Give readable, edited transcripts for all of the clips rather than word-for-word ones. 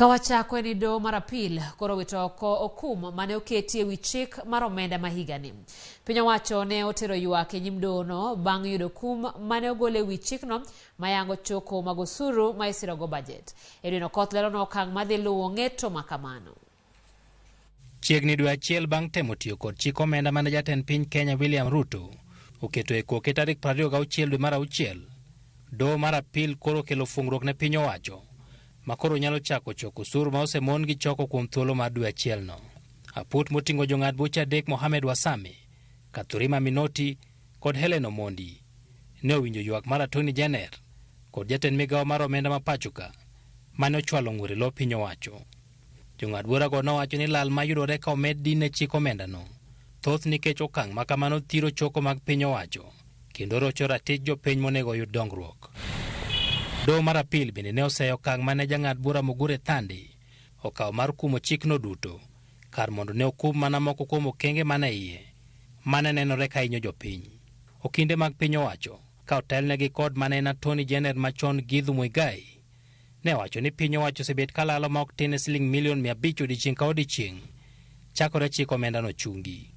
Kawachako en ni doho mar apil koro owito oko okum mane oketi e wi chik mar omenda ma higani. Piny owacho ne otero ywak e nyim dohono bang' yudo kum mane ogol e wi chikno mayango choko mag osuru ma isirogo bajet. Edwin Okoth leronwa okang' madhi luwo ng'eto ma kamano. Chiegni dwe achiel bang' temo tiyo kod chik omenda mane jatend piny Kenya William Ruto oketo e koke tarik 26 dwe mar auchiel, doho mar apil koro okelo fungruok ne piny owacho ma koro nyalo chako choko osuru ma osemon gi choko kuom thuolo mar dwe achielno. Aput moting'o jong'ad buche adek Mohamed Wasame, Kathurima Minoti kod Helen Omondi ne owinjo ywak mar Attorney General kod jatend migawo mar omenda ma pachoka mane ochwalo ng'ur e lo piny owacho. Jong'ad burago nowacho ni lal mayudore ka omed din ne chik omendano thoth nikech okang' ma kamano thiro choko mag piny owacho kendo rocho ratich jopiny monego oyud dongruok. Doho mar apil bende ne oseyo okang' mane jang'ad bura Mugure Thandi okawo mar kumo chikno duto kar mondo ne okum mana moko kuom okenge mane iye mane nenore ka hinyo jopiny. Okinde mag piny owacho ka otelnegi kod mane en Attorney General machon Githu Muigai ne owacho ni piny owacho osebet ka lalo ma ok tin ne siling milion 500 odiechieng' ka odiechieng' chakore chik omendano chungi.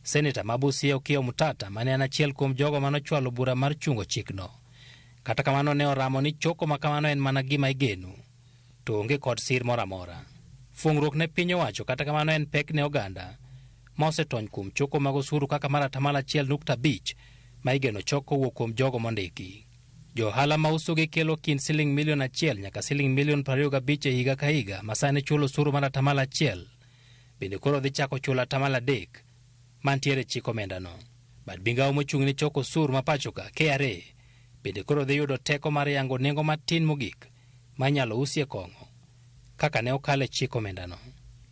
Seneta ma Busia Okiya Omtatah mane en achiel kuom jogo manochwalo bura mar chungo chikno. Kata kamano ne oramo ni choko ma kamano en mana gima igeno to onge kod sir moro amora. Fungruok ne piny owacho kata kamano en pek ne oganda ma osetony kuom choko mag osuru kaka mar 1.5% ma igeno chok kowuok kuom jogo mondiki. Jo ohala ma usogi kelo kind siling milion 1 nyaka siling milion 25 e higa ka higa ma sani chulo osuru mar 1% bende koro dhi chako chulo 3% mantiere chik omendano. Bad migawo mochung' ne choko osuru ma pachoka KRA bende koro dhi yudo teko mar yango nengo matin mogik ma inyalo usie kong'o kaka ne okal e chik omendano.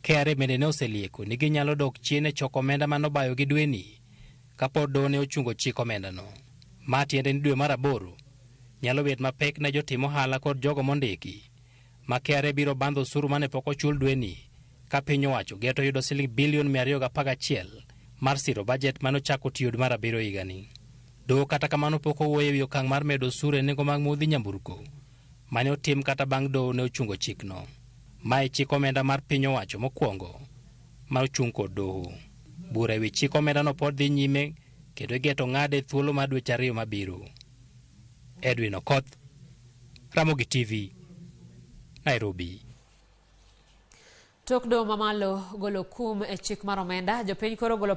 KRA bende ne oselieko ni ginyalo dok chien e choko omenda manobayo gi dweni kapod doho ne ochungo chik omendano. Ma tiende ni dwe mar aboro nyalo bet mapek ne jotim ohala kod jogo mondiki ma KRA biro bandho osuru mane pok ochul dweni ka piny owacho geto yudo siling bilion 211 mar siro bajet manochako tiyo dwe mar abiriyo higani. Doho kata kamano pok owuoyo ewi okang' mar medo osuru e nengo mag modhi nyamburko mane otim kata bang' doho ne ochungo chikno. Mae chik omenda mar piny owacho mokwongo ma ochung' kod doho. Bura ewi chik omendano pod dhi nyime kendo igeto ng'ade e thuolo mar dweche 2 mabiro. Edwin Okoth, Ramogi TV, Nairobi. Tok doho mamalo golo kum e chik mar omenda, jopiny koro golo